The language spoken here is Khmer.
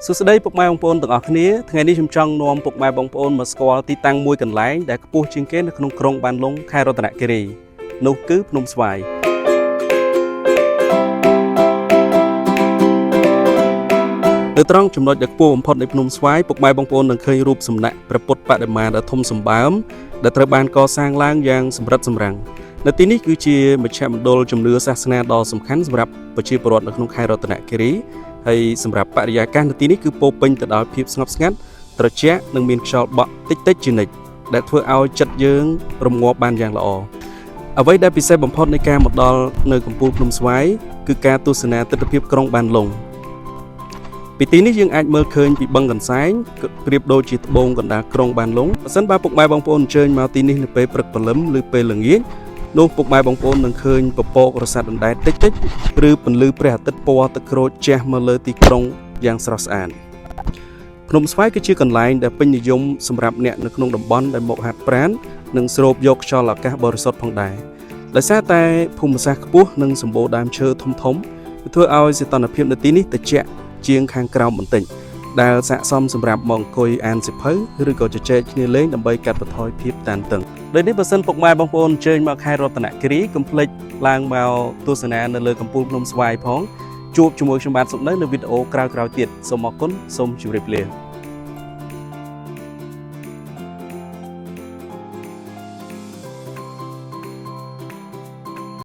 សួស្តីពុកម៉ែបងប្អូនទាំងអស់គ្នាថ្ងៃនេះខ្ញុំចង់នាំពុកម៉ែបងប្អូនមកស្គាល់ទីតាំងមួយកន្លែងដែលខ្ពស់ជាងគេនៅក្នុងក្រុងបានលុងខេត្តរតនគិរីនោះគឺភ្នំស្វាយនៅត្រង់ចំណុចដ៏ខ្ពស់បំផុតនៃភ្នំស្វាយពុកម៉ែបងប្អូននឹងឃើញរូបសំណាកព្រះពុទ្ធបដិមាដ៏ធំសម្បើមដែលត្រូវបានកសាងឡើងយ៉ាងសម្រិតសម្រាំងនៅទីនេះគឺជាមជ្ឈមណ្ឌលជំនឿសាសនាដ៏សំខាន់សម្រាប់ប្រជាពលរដ្ឋនៅក្នុងខេត្តរតនគិរី ហើយសម្រាប់បរិយាកាសនៅទីនេះគឺពោរពេញទៅដោយភាពស្ងប់ស្ងាត់ត្រជាក់និងមានខ្យល់បក់តិចៗជានិច្ចដែលធ្វើឲ្យចិត្តយើងរងាប់បានយ៉ាងល្អអ្វីដែលពិសេសបំផុតនៃការមកដល់នៅកំពូលភ្នំស្វាយគឺការទស្សនាទិដ្ឋភាពក្រុងបានលុងពីទីនេះយើងអាចមើលឃើញពីបឹងកន្សែងប្រៀបដូចជាត្បូងកណ្ដាលក្រុងបានលុងបើសិនបើពុកម៉ែបងប្អូនអញ្ជើញមកទីនេះនៅពេលព្រឹកព្រលឹមឬពេលល្ងាចនោះពុកម៉ែបងប្អូននឹងឃើញពពករសាត់អណ្ដែតតិចៗ ឬពន្លឺព្រះអាទិត្យពណ៌ទឹកក្រូចជះមកលើទីក្រុងយ៉ាងស្រស់ស្អាតភ្នំស្វាយគឺជាកន្លែងដែលពេញនិយមសម្រាប់អ្នកនៅក្នុងតំបន់ដែលមកហាត់ប្រាណនិងស្រូបយកខ្យល់អាកាសបរិសុទ្ធផងដែរដោយសារតែភូមិសាស្ត្រខ្ពស់និងសម្បូរដើមឈើធំៗវាធ្វើឲ្យសីតុណ្ហភាពនៅទីនេះត្រជាក់ជាងខាងក្រោមបន្តិចដែលស័ក្តិសមសម្រាប់មកអង្គុយអានសៀវភៅឬក៏ជជែកគ្នាលេងដើម្បីកាត់បន្ថយភាពតានតឹងដូចនេះបើសិនពុកម៉ែបងប្អូនអញ្ជើញមកខេត្តរតនគិរីកុំភ្លេចឡើងមកទស្សនានៅលើកំពូលភ្នំស្វាយផងជួបជាមួយខ្ញុំបាទសុកនៅនៅវីដេអូក្រោយៗទៀតសូមអរគុណសូមជម្រាបលា។